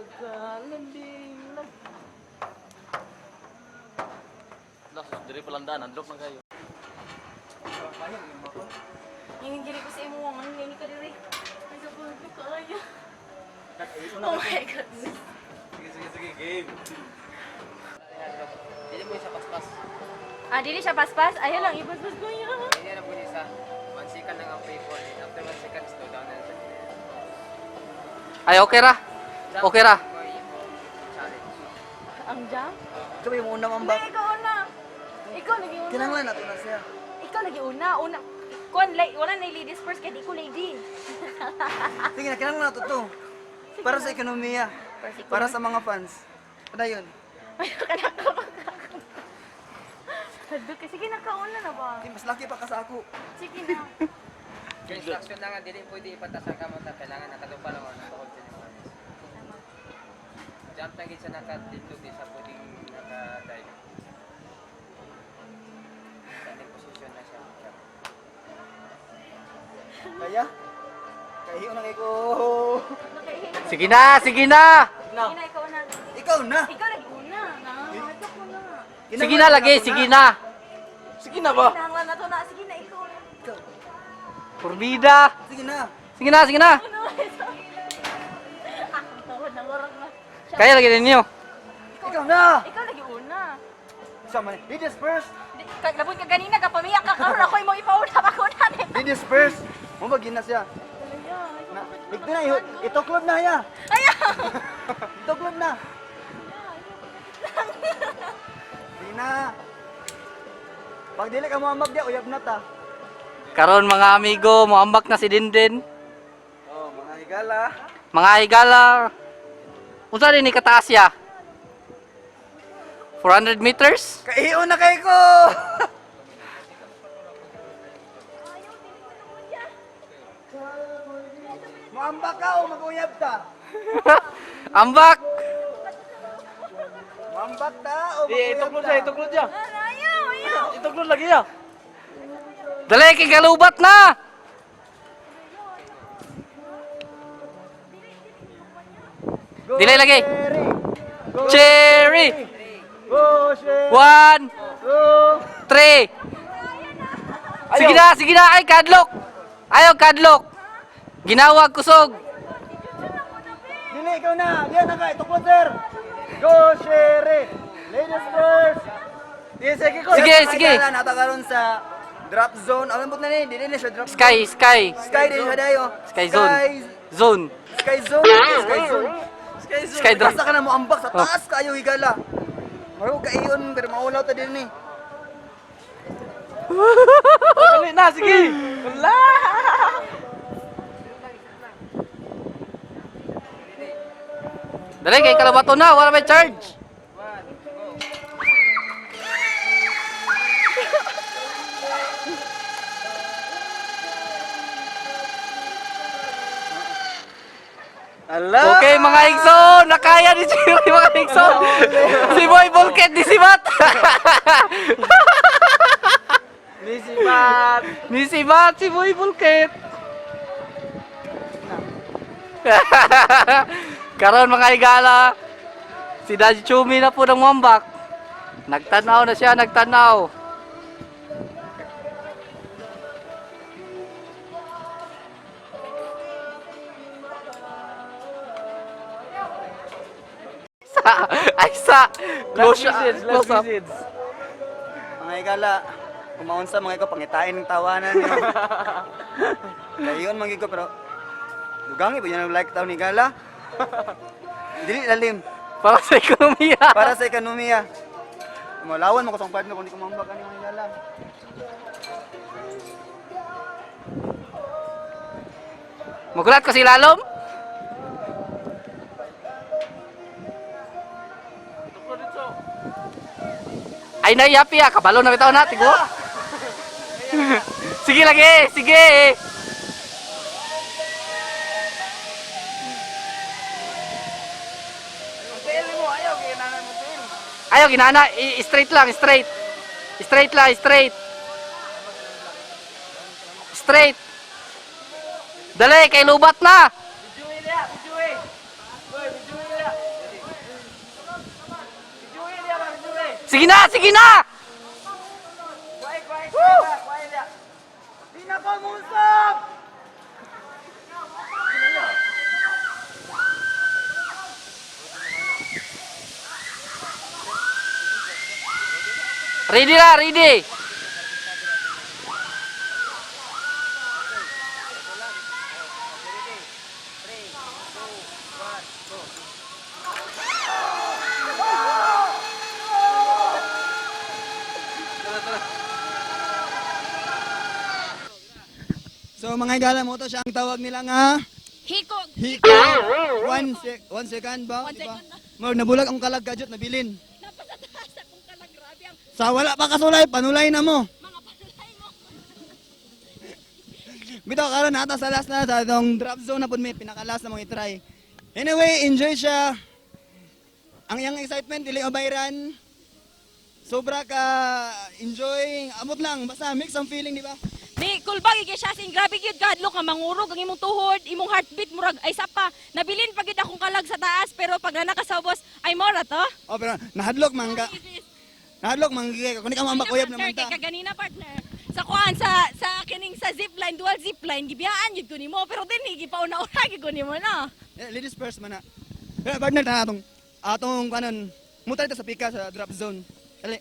Pagkalambing lang. Las, diri palandan, andok na kayo. Yung diri ko sa imo, ang ngani ka diri. Ay, sa ko kaya. Oh my God. Sige, sige, sige, game. Dili mo siya paspas. Ah, dili siya paspas. Ayaw lang, ipaspas ko niya. Hindi na po niya sa 1 second lang ang free fall. After 1 second, slow down na siya. Ay, okay ra. Okay ra. Challenge. Ang jam? Ikaw yung una man Hindi, ba? ikaw una. Ikaw lagi una. Kinanglan nato na siya. Ikaw lagi una. Una. Kuan, like, wala na ladies first, kaya di ko lady. Sige na, kinanglan nato to. Para sa ekonomiya. Para sa mga fans. Ano yun? Ay, kanaka. Hadlok ka. Sige, nakauna na ba? Di, mas laki pa ka sa ako. Sige na. Yung instruction lang, dili pwede ipatas ang kamot na kailangan nakalupa lang or nakahold sa harness. Jump lang gid siya nakadindog, di siya pwedeng naka-dive. Standing position na siya. Jump. Kaya? Kahiyo na kay ko. Nakaihi na. Sige na, sige na. Sige na, ikaw na. Ikaw na. Ikaw lagi una. Nakahadlok ko na. Sige na lagi, sige na. Sige na ba? Kinahanglan na to na. Sige na, ikaw na. Ikaw. Purbida. Sige na. Sige na, sige na. Ano? Ah, ang tawad na warag na. Siya- Kaya lagi ninyo. Ikaw na. Ikaw lagi una. Sama ni. Ladies first. Labon ka ganina ka pamiyak ka karon ako imong ipauna pa ko na. Ladies first. Mo ba gina siya? Na, ligto na iho. Ituklod na ya. Ayaw. Ituklod na. Sige na. Pag dili ka mo ambag diya, uyab na ta. Karon mga amigo, moambak na si Dindin. Oh, mga higala. Mga higala. Unsa din ni kataas ya? 400 meters? Kaiyo na kay ko. Muambak ka o mag-uyab ta? Ambak! Muambak ta o Eh, mag-uyab ituklod ta? siya, ituklod siya. Ayaw, ayaw. Ituklod lagi ya. Dali kay galubat na. Go, Dili lagi. Cherry! Go, Cherry! Go, Cherry! 1 Go! 3. Sige na, sige na, ay kadlok. Ayaw kadlok. Ginawag kusog. Dili, ikaw na! Diyan na ka! Ituklod, sir! Go, Cherry! Ladies first! Sige, sige ko. Sige, sige. Nata karon sa drop zone. Alam mo na ni, dili na siya drop zone. Sky, sky. Sky din siya dayo. Sky zone. Sky, Zone. sky zone. Sky zone. Sky zone. Sky drop. Basta ka na mo ambak sa taas kayo higala. Maro ka iyon pero maulaw ta din ni. Dali na, sige. Wala. Dali kay kalabato na, wala may charge. Ala. Okay mga Igsoon, nakaya ni Cherry mga Igsoon. Si Boy Bulket ni si Matt. Ni si Matt. Ni si Matt, si Boy Bulket. Karon mga higala, si Daddy Chumi na po ng wambak. Nagtanaw na siya, nagtanaw. Sa, ay sa, Last close, message, last close up. message. Mga higala, kumaon sa mga ikaw pangitain ng tawanan niyo. Kayon mga ko pero dugangi ba yan ang like taon ni gala? Dili lalim Para sa ekonomiya. para sa ekonomiya. Malawan mo ko sa partner kung di ko mambak ani mga higala. Magulat ko si Lalom. Tuklod dito. Ay naiyapi ah, kabalo na bitaw na, tigo. Sige lagi, sige. Tiil mo, ayaw, kinangan mo tiil. Ayaw ginana, straight lang, straight. Straight lang, straight. Straight. Dali, kay lubat na. Bijuin niya, bijuin. Hoy, bijuin niya. Bijuin niya ba, bijuin. Sige na, sige na! Kuhay, kuhay, kuhay, kuhay niya. Di na ko musap! Ready na, ready. So mga higala mo to siya ang tawag nila nga Hikog. hiko. 1 second ba? One Di ba? second na. Murag nabulag ang kalag gadget nabilin. Napasataas akong kalag. Grabe ang Sa wala pa kasulay, panulay na mo. mga panulay mo. Bitaw karon nata sa last na sa atong drop zone na pud may pinaka-last na mong i-try. Anyway, enjoy siya. Ang iyang excitement dili mabayran. Sobra ka enjoy. Amot lang basta mix ang feeling, di ba? Di, kulbag gyud siya sin grabe gyud kadlok nga mangurog ang imong tuhod, imong heartbeat murag ay sapa. Nabilin pa gyud akong kalag sa taas pero pag nakasabos ay mora to. Oh, pero nahadlok man ka. Nahadlok man ka. Kung ikaw mambakuyab naman Partner, ta. kay kaganina partner. Sa kuan sa kining sa zipline, dual zipline gibiyaan gyud ko nimo pero dinhi gipauna-una gyud ko nimo no. Eh, ladies first man na. Pero partner ta atong atong kanon. Mutay ta sa pika sa drop zone. Dali.